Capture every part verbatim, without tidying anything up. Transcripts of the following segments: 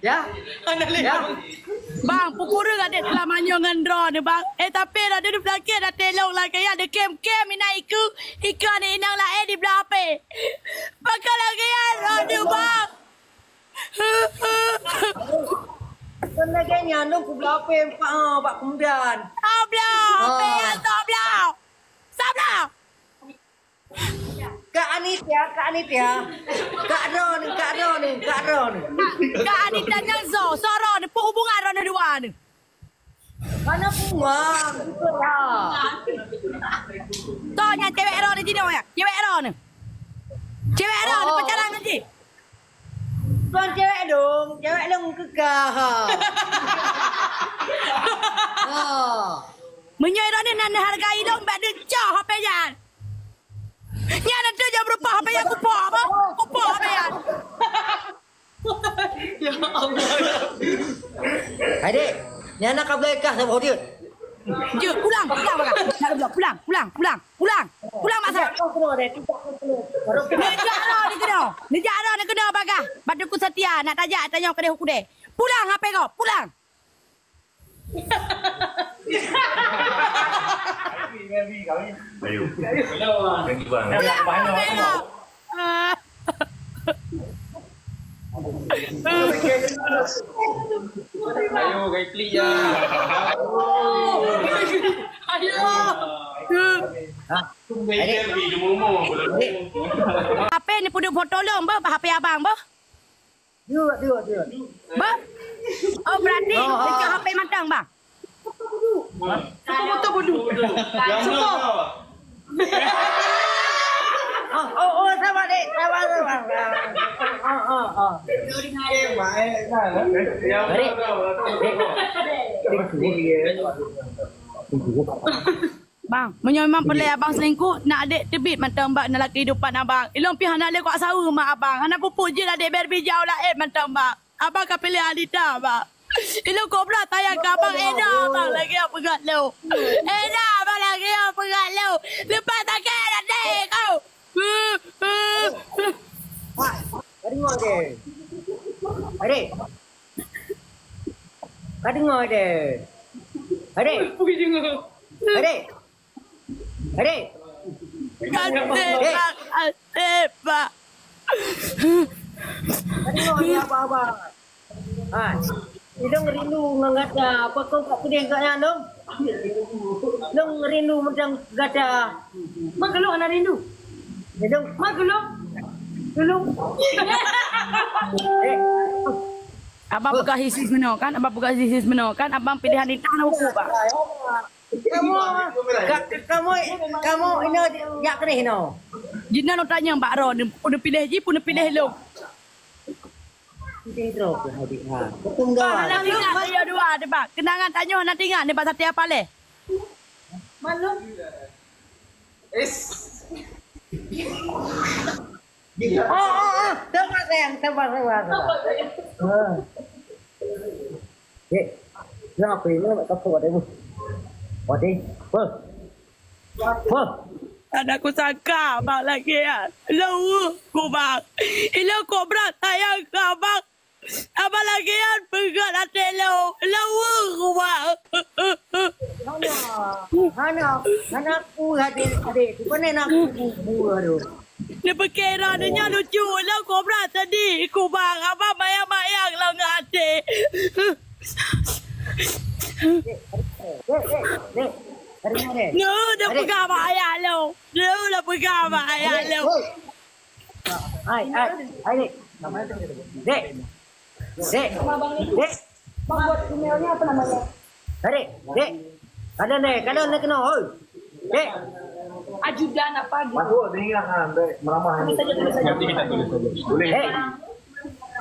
Ya? Hana lé. Ya. Bang, peue kureueng adak seulama nyoe ngon droeneuh, Bang. Eh, tapi droeneuh di peulakée dah telong lakée, ya, deukem-kem inan iku, iku aneuk inong laén di blah H P. Pakon lagée nyan droeneuh, Bang? Kon lagée nyan, lôn kublah H P bak, bak keumudian. Sablah, H P nyan sablah. Sablah. Kak Anit ya, Kak Anit ya. Kak Ron, Kak Ron, Kak Ron. Kak Anit dan Nyazo, soro ni, peue hubungan droeneuh dua ni? Mana puang, betul lah. Toh nyan cewek Ron ni jinoe ya? Cewek Ron ni. Cewek Ron ni, oh, pacaran ngon jih. Kon cewek dong, cewek dong keukah. Ha. Meunyoe droeneuh na hargai lôn, bak deuh cah H P nyan. Nyan ata jak beureumpah H P nyan kupok apa? Kupok H P nyan. Ya Allah. Hai dek, nyan na ka beulai kah saboh diet. Jeuet, pulang, pulang, pulang. Nak pulang, pulang, pulang, pulang. Pulang, Mak Sat. Neujak droe di keunoe. Neujak droe di keunoe bagah. Bak Teungku Setia, nak tajak tanyoe keudeh u keudè. Pulang H P ko, pulang. Ayo. Thank you, bang. Ayo, Gaitli ya. Ayo. Ha? Tunggu interview di Momo. Apa ni puduk foto lo, bah, H P abang, bah? Dia, dia, dia. Bah? Oh, berarti, oh, dekat H P mantong, bah? Suka foto bodoh. Suka. Ah, oh, oh, sabar, dek. Sabar, sabar. Ah, ah, ah. Dek. Dek. Bang, meunyoe memang peureulèe abang selingkuh, nak dek teubiet mantong bak na lagèe kehidupan abang. Ilôn pih hana lé kuat saweue mak abang. Hana peupuih jeuet adek Barbie jauh laén mantong bang. Abang ka piléh Alita bang. Ilôn kobra sayang keu abang, eda abang lagèe nyang peugah lôn. Eda abang lagèe nyang peugah lôn. Leupah sakét até kau. Hai, ka deungö deh. Hai, dek. Ka deungö deh. Hai, dek. Pui deungö. Hai, dek. Hai, dek. Kasih, dek. Bang. Kasih, Bang. Ka deungö deh, abang-abang. Hai, ilôn rindu ngon gata, pakon ka peudeh gata nyan lôn? Lôn rindu mantong gata. Mak keuh lôn hana rindu. Ilôn. Mak keuh lôn. Tulông. Eh. Abang peugah isis meunoe kan? Abang peugah isis meunoe kan? Abang piléh Anita na uku, Bang. Kamoe, ka-, kamoe, kamoe inoe jak keudeh inoe. Jinoe lôn tanyong bak droeneuh, peue neupiléh jih, peue neupiléh lôn? Udeh droe keuh adik ha. Keupeue meugawa? Hana teuingat, ayo dua, deh, Bang. Keunangan tanyoe hana teuingat, nibak saté apaleh. Maklum. Is. Oh, oh, oh. Sabar, sayang. Sabar, sabar, sabar. Ha. Dek, kenapa ini nak kapok, Dek? Wah, Dek. Wah. Wah. Hana kusangka abang lagèe nyan. Lôn weueh ku bang. Ilôn kobra sayang keu abang. Abang lagèe nyan peugöt até lôn. Lôn weueh ku bang. Hana, hana, hana ku até, até. Bukan nak ku, ku, ku, aduh. Neupike droeneuh nyoe lucu, lôn kobra sedih ku bang. Abang mayang-mayang lôn ngon até. Dek, dek, dek, dek. Nyoe dah peugah bak ayah lôn. Nyoe dah peugah bak ayah lôn. Hai, hai, hai, dek. Dek. Dek. Dek. Bang, buat emailnya apa namanya? Dek, dek. Kadang dek, kadang dek kena, oi. Dek. Ajudan apa gitu? Masuk, dengar, ha, dek. Meramah. Tulis saja, tulis saja. Nanti kita tulis saja. Boleh. Dek.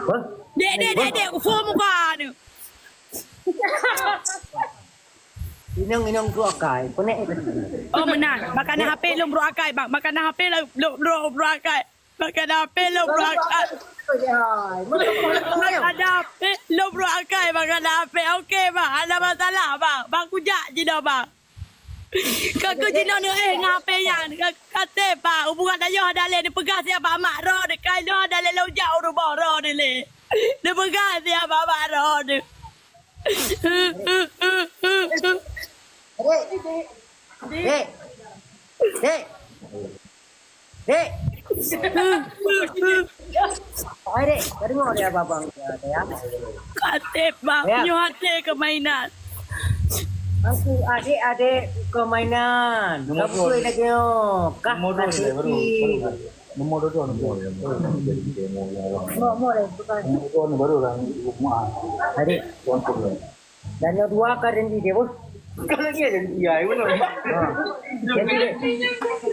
Hah? Dek, dek, dek, dek. Phone muka ni. Inong, inong brôk akai. Konek. Oh, meunan. Makanan H P lôn brôk akai, bang. Makanan H P lôn, lôn, lôn brôk akai. Makanan H P lôn brôk akai. Makanan H P lôn brôk akai, makanan H P. Okey, bang. Ada masalah, bang. Bang kujak jinoe, bang. Ka keu jinoe neuéh ngon H P nyan. Ka, ka teuh, bang. Hubungan tanyoe hana lé. Neupeugah siat bak mak droe, neukai lôn hana lé lôn jak u rumoh droe lé. Neupeugah siat bak mak. Aduh. Dek. Dek. Dek. Dek. Hai, Dek. Ka deungoe lé abang, ya, ya. Ka trép, Bang. Ya. Nyoe até keu mainan. Aku adik-adik keu mainan. Nomor dua. Ka beutôi lagèe nyoe. Kah. Nomor dua ni, baru, baru. Nomor dua, nomor dua. Nomor, nomor, eh, bukan. Nomor dua ni baru lah. Adik. Tuan pun. Dan yang dua ka Randy dia pun. Bukan lagi Randy, ya, ya, betul. Ha. Randy dia.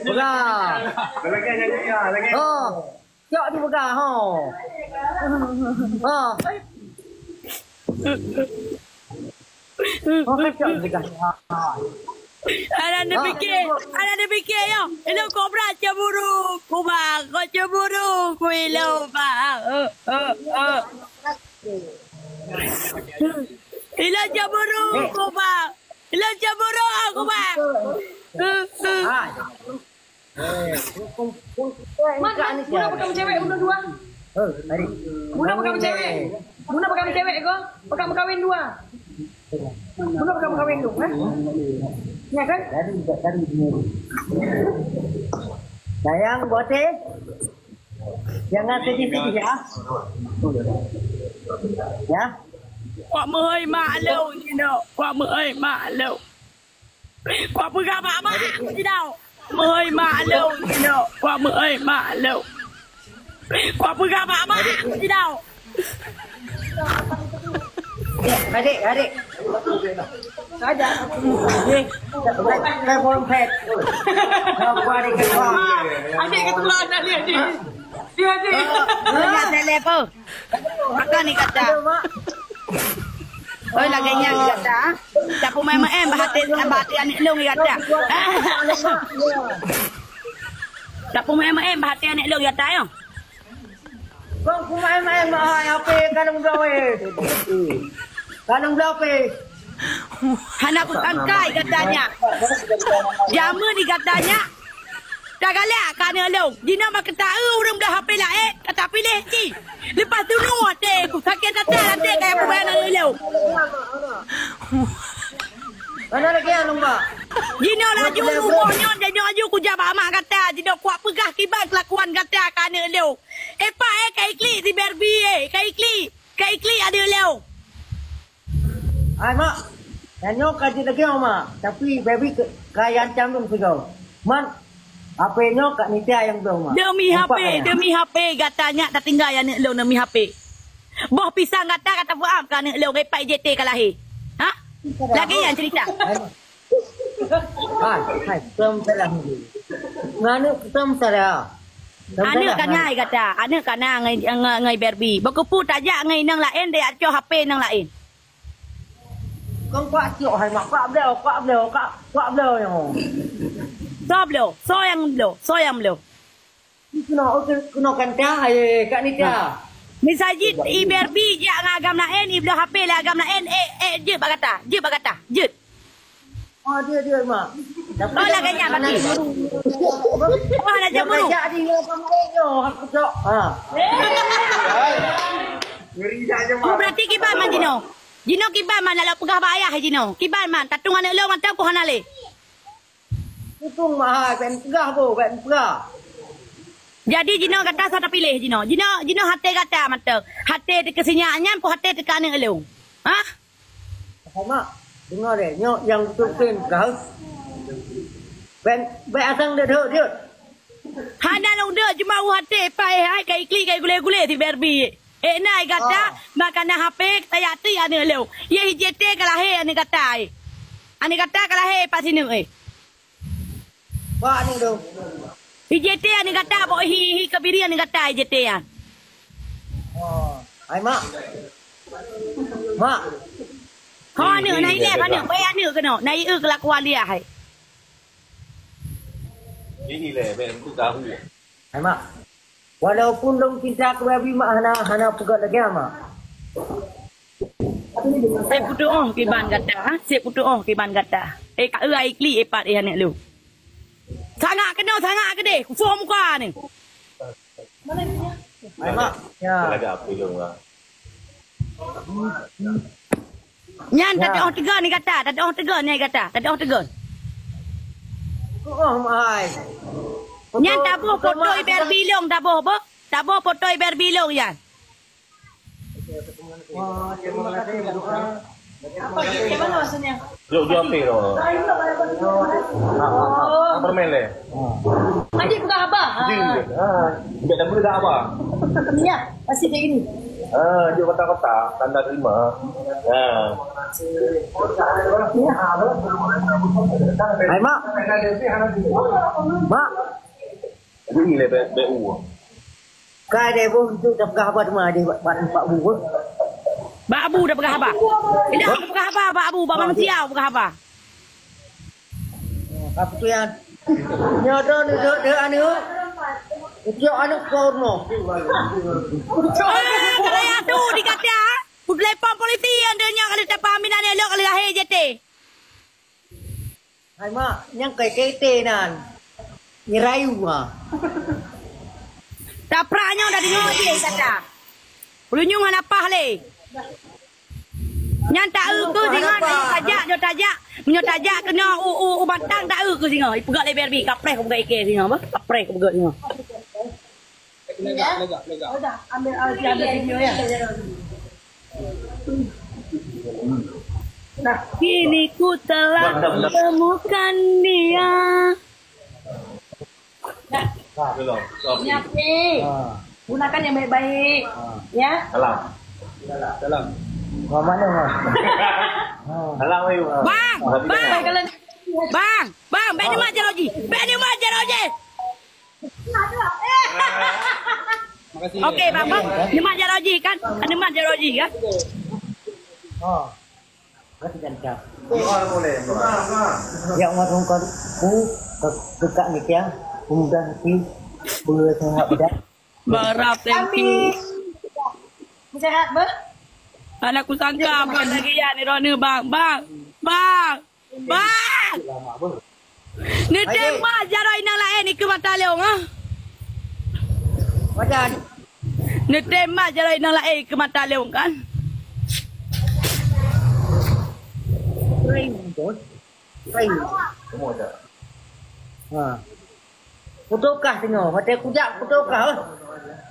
Pegang. Lagi Randy, ya, lagi. Oh. Cok dia pegang, ha. Ha. Oh, kan cok dia pegang. Ha. Alah, dia fikir, alah, dia fikir, ya. Ilôn kobra cemburu, ku bang, kau cemburu, ku ilôn, bang. Eh, eh, eh. Ilôn cemburu, ku bang. Ilôn cemburu, ku bang. Eh, eh. Mat, muna peugah meucewek bunoe dua. Muna peugah meucewek. Muna peugah meucewek ko. Peugah meukawen dua. Muna peugah meukawen dua, eh? Ya kan? Sayang, bote. Jangan sedih-sedih, ya. Ya. Kuat meuhôi mak lôn, you know. Kuat meuhôi mak lôn. Kuat peugah mak-mak sidau. Meuhôi mak lôn, you know. Kuat meuhôi mak lôn. Kuat peugah mak-mak sidau. Adik, adik. Ada. Eh, tak, tak, tak, tak, tak. Adik ketua, adik, adik. Dia, adik. Nak telepon. Maka ni kata. Oi, lagèe nyan gata. Tapeumeu'en-meu'en bak até, bak até aneuk lôn gata. Tapeumeu'en-meu'en bak até aneuk lôn gata, yo. Kong kumeu'en-meu'en bak hai, ape kalon bloe, eh. Kalon bloe, eh. Hana kutangkai gata nyan. Jameun di gata nyan. Tagalak keu aneuk lôn. Jinoe bak kata, eh, ureueng blah H P laén, ka tapiléh cit. Leupah tunu até ku, sakét that até kaya peue aneuk lôn. Mana lagi anu, Mbak? Jinoe laju rumoh nyoe, jinoe laju kujak bak mak gata, jinoe kuat peugah kiban keulakuan gata keu aneuk lôn. Eh, Pak, eh, ka iklik si Barbie, eh, ka iklik, ka iklik aneuk lôn. Hai, Mak. Nyan nyoe ka jeuet lagèe nyoe, Mak. Tapi Baby ka, ka iancam lôn sigoe. Man, H P nyoe ka Nita nyang bloe, Mak. Demi H P, nampak ka nyan? Demi H P gata nyak tatinggai aneuk lôn demi H P. Boh pisang gata ka tapeuam keu aneuk lôn, eh, pat I J T ka lahé. Ha? Lagèe nyan cerita. Hai, Mak. Hai, hai, peue masalah ni? Ngon aneuk peue masalah? Peue masalah, hai? Aneuk ka na gata, aneuk ka na ngon, ngon, ngon Barbie. Bukeupeue tajak ngon inong laén, tajak cok H P inong laén. Kong kuat cok hai mak, kuat bloe, kuat bloe, kuat, kuat bloe nyoe. Soe bloe? Soe nyang bloe? Soe nyang bloe? Keunoe, keunoe kanta, hai, Kak Nita. Misai jih i Barbie jak ngon agam laén, i bloe H P lé agam laén, eh, eh, jeuet bak gata, jeuet bak gata, jeuet. Oh, dia, dia, mak. Oh, lagèe nyan, Barbie. Oh, hana cemburu. Dia jak di agam laén nyoe, aku cok. Ha. Ngeri dah je, mak. Oh, berarti kiban man jinoe. Jinoe kiban man, lalu peugah bak ayah jinoe. Kiban man, tatung aneuk lôn mantong ku hana lé. Tutung mahai, bèk peugah boh, bèk peugah. Jadi jinoe gata soe tapiléh jinoe. Jinoe, jinoe até gata mantong. Até teuka sinyak nyan, peue até teuka aneuk lôn. Hah? Hai mak, deungö lé, nyoe nyang beutôi-beutôi peugah. Bèk, bèk asang deuek-deuek, deuek. Hana lôn deuek, cuma u até, pai hai ka iklik, ka gulé-gulé si Barbie. Eh, na gata, ah, makanan H P, tajak treuk aneuk lôn. Yeh I J T ka lahé aneuk gata, eh. Aneuk gata ka lahé pat sineuk, eh. Pat aneuk lôn. I J T aneuk gata, bak hi, hi Kebiri aneuk gata, I J T nyan. Oh, hai mak. Mak. Ho aneuk, na ilèe aneuk, pai aneuk keunoe, na ié keulakuan dia, hai. Ini lé, bèk tahu. Hai mak. Walaupun lôn cinta keu Abi, mak hana, hana peugah lagèe, mak. Sép putôh kiban gata, ha? Sép putôh kiban gata. Eh, ka eu ai klik, eh, pat, eh, aneuk lôn. Sangak keunoe, sangak keudeh, kufoh muka ni. Hai mak. Ya. Lagak apa lôn, mak? Nyan tadong teugon ni gata, tadong teugon ni gata, tadong teugon. Oh, mai. Nyan taboh foto Iber Bilong taboh boh. Taboh foto Iber Bilong nyan. Wah, terima kasih. Apa gitu? Yang mana maksudnya? Jok, jok apa tu? Nak, nak, nak permen leh. Adik pegang abah. Jeng, jeng. Ah, dia dah muda abah. Ni ya, masih kayak gini. Ah, jok kotak-kotak, tanda terima. Ah. Ya. Hai, Mak. Mak. Jadi ni leh, bek, bek u. Kai deh, boh, itu dah peugah haba teuma deh, bak, bak, bak bu, boh. Bak Abu dah peugah haba. Indak peugah haba, bak Abu, bak manusia peugah haba. Apa tu yang? Nyodo ni dek, dek anu. Ucok anu korno. Eh, tak payah tu dikata. Ku telepon polisi yang dia nyak kali telepon Aminah ni elok kali lahir J T. Hai mak, nyang kai K T nan. Nyerayu ha. Taprak nyoe dah deungoe lé kata. Ulôn nyueng hana paih lé. Nyan taeu keu singoh, nyoe tajak, nyoe tajak, nyoe tajak keunoe u, u, u batang taeu keu singoh. Ipeugah lé Barbie, kapreh kupeugah iké singoh, bah. Kapreh kupeugah singoh. Lega, lega, lega. Udah, ambil, ambil, ambil video ya. Nah, kini ku telah temukan dia. Nah, belum. Siap, eh. Ah. Gunakan yang baik-baik. Ah. Ya. Salam. Salam. Muhammad ni, Mak. Ah. Salam, ayo. Bang, bang. Bang, bang, bèk nyoe mat jaroe jih. Bèk nyoe mat jaroe jih. Makasih. Okey, bang, bang. Nyoe mat jaroe jih kan? Nyoe mat jaroe jih kan? Oh. Berarti kan dah. Ya Allah, tungkol ku ke, ke Kak Nitya, pemuda hati, pemuda sehat bedak. Bang Raf, thank you. Amin. Sehat, bah? Hana kusangka bang lagèe nyan droeneuh, bang. Bang. Bang. Bang. Neutem mat jaroe inong laén ikeue mata lôn, ah. Wajan. Neutem mat jaroe inong laén ikeue mata lôn kan. Kering, bos. Kering. Ha. Foto kah singoh, watèe kujak foto kah, eh.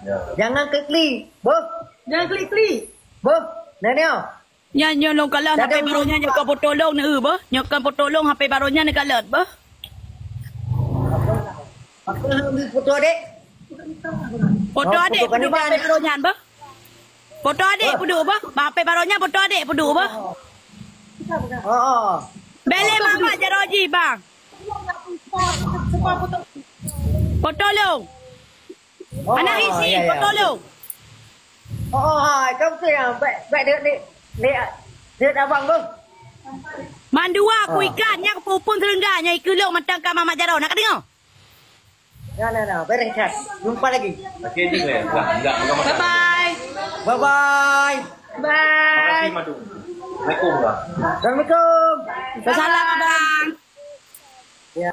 Ya. Jangan klik-klik, bos. Jangan klik-klik. Bos, nah, ni, oh. Nyan, nyoe lôn kalon H P baroe nyan, nyoe kon foto lôn neueu beuh. Nyoe kon foto lôn, H P baroe nyan neukalon beuh. Apa foto adek? Foto adek peuduek bak H P baroe nyan beuh. Foto adek peuduek beuh. Bak H P baroe nyan foto adek peuduek beuh. Oh, oh. Bèk lé mat jaroe jih, bang. Foto lôn. Oh, anak isi, ya, ya. Foto lôn. Oh, oh, hai, kamu tu yang baik, baik dek, dek, dek, dek abang tu. Mandua ku ikan, nyan ku pun seureuga, nyan ikeue lôn mantong ka mamat jaroe. Nak ka deungoe? Nah, nah, nah, beres, Chan. Jumpa lagi. Okey, jih, eh. Dah, dah, dah, dah. Bye-bye. Bye-bye. Bye. Terima kasih, Madu. Assalamualaikum, dah. Assalamualaikum. Salam, Abang. Ya.